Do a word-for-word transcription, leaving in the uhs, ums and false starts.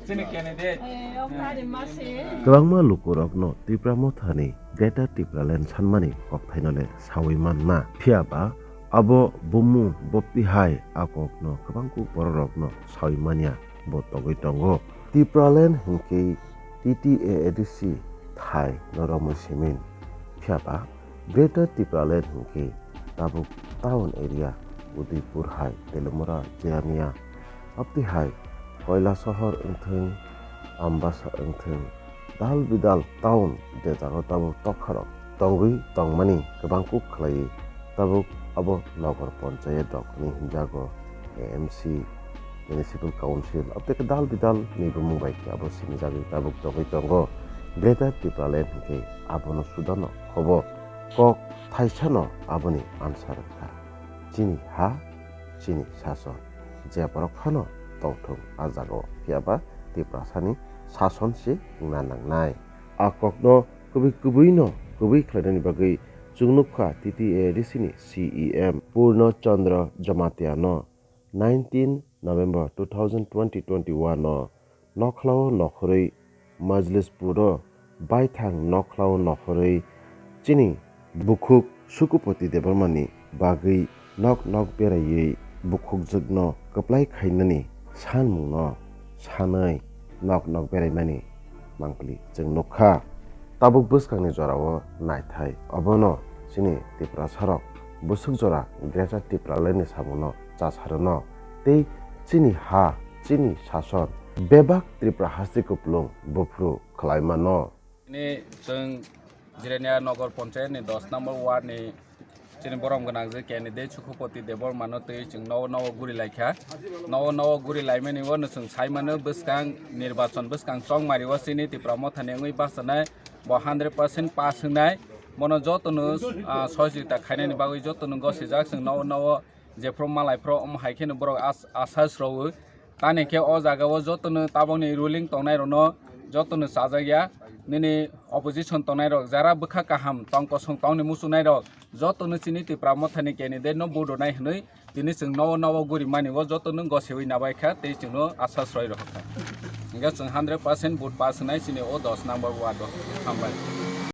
Chini candidate. Kwbangma lukurokno Tipra Mothani Greater Tipraland sanmani kokthaino le sawi manna. Phiya ba abo bumung bopti hai a kokno kwbangkuk bororokno sawi manya bo togwi tongo. Tipraland hinkhe T T A A D C thai no romwi simin. Phiya ba Greater Tipraland hinkhe tabuk town area Udaipur hai, Teliamura, Jirania, apti hai Koilasohor wngthwng, Ambasa wngthwng, dal bidal town je jaga tabuk tokharok tongwi tongmani kwbangkuk khlaiwi tabuk abo nogor ponchayat rok hinwi hinjago, A M C, Municipal Council, abotei khe dal bidal ni bumung bai khe abo sinijagwi tabuk tongwi tongo. Greater Tipraland hinkhe abono sudano khobo kok thaisano aboni answer wngkha. Chini ha, chini sason. Je borok phano tongthung a jagao, phiya ba Tiprasani sason se wngna nangnai. A kokno kubui kubuino kubui khlainani bagwi chwng nukha T T A A D C ni C E M Purno Chandra Jamatia no nineteen November two thousand twenty twenty-one o nokhlao nokhorwi Majlispuro baithang nokhlao nokhorwi chini bukhuk Sukupoti Debbarmani bagwi nok nok beraiwi bukhukjwkno kwplai khainani sanmungno sanwi nok nok beraimani mangpili chwng nukha. Tabuk bwskangni jorao naithai obono chini Tiprasarok bwswk jora Greater Tipralandni samungno chasarwno tei chini ha, chini sason bebak Tripura haste kupulung buphuru khlaimano. Tini chwng Jirania Nogor Ponchayat ni dos number ward ni chini borom gwnang je candidate Sukhupoti Debbarma no twi chwng nogo nogo guri laikha. Nogo nogo guri laimani o no chwng saimano bwskang nirbachon bwskang chongmari o chini Tipra Mothani wngwi bachanai bo hundred percent pass wngnai. Bono jotono, ah, sohojogita khainani bagwi jotono gosijak chwng nogo nogo jephru malai phru omo hai kheno borok as-, asas rwo. Tani khe o jaga o jotono tabokni ruling tongnai rokno jotono chajak ya. Nini opposition tongnai rok jara bwkha kaham tong kosong tongni muchungnai rok jotono chini Tipra Mothani candidate no vote rwnai hwnwi tini chwng nogo nogo guri mani o jotono gosiwi nabai kha tei chwngno asas roi rok kha. Hingkhe chwng hundred percent vote pass wngnai chini o dos number ward o. Hambai.